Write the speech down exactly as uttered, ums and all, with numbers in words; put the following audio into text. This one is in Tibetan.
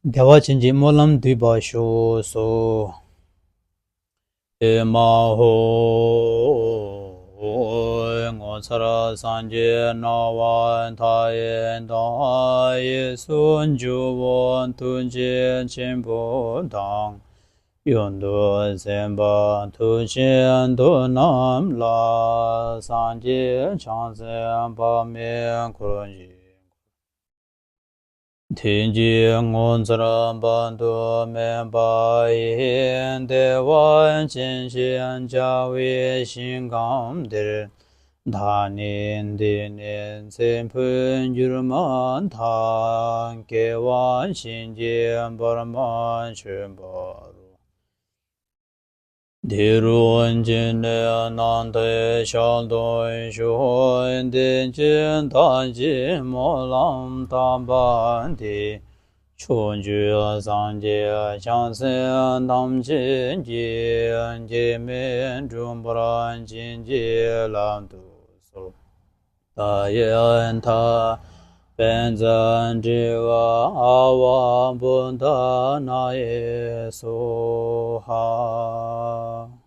བདེ་བ་ཅན་གྱི་སྨོན་ལམ་བསྡུས་པ་ཞུས་སོ། ཨེ་མ་ཧོ། ངོ་མཚར་སངས་རྒྱས་སྣང་བ་མཐའ་ཡས་དང་། གཡས་སུ་ཇོ་བོ་ཐུགས་རྗེ་ཆེན་པོ་དང་། གཡོན་དུ་སེམས་དཔའ་ཐུགས་ཆེན་དུ་རྣམས་ལ། སངས་རྒྱས་བྱང་སེམས་དཔག་མེད་འཁོར་བཅས། དེ་ཉིད་ངོ་མཚར་དཔག་ཏུ་མེད་པ་ཡི། བདེ་བ་ཅན་ཞེས་བྱ་བའི་ཞིང་ཁམས་དེར། བདག་ནི་འདི་ནས་ཚེ་འཕོས་གྱུར་མ་ཐག་སྐྱེ་བ་གཞན་གྱིས་བར་མ་ཆོད་པ་རུ། དེ་རུ་འབྱིན་ནས་རྣམ་ཐོས་ཤར་དུ་ཞུགས། དེ་ཕྱིར་བདག་གིས་སྨོན་ལམ་བཏབ་པ་འདི། ཕྱོགས་བཅུའི་སངས་རྒྱས་བྱང་སེམས་ཐམས་ཅད་ཀྱིས། གེགས་མེད་འགྲུབ་པར་བྱིན་གྱིས་བརླབ་ཏུ་གསོལ། མཐའ་ཡས་མཐའ། པཉྩ་དྲི་ཡ་ཨ་ཝ་བོ་དྷ་ན་ཡེ་སྭཱ་ཧཱ།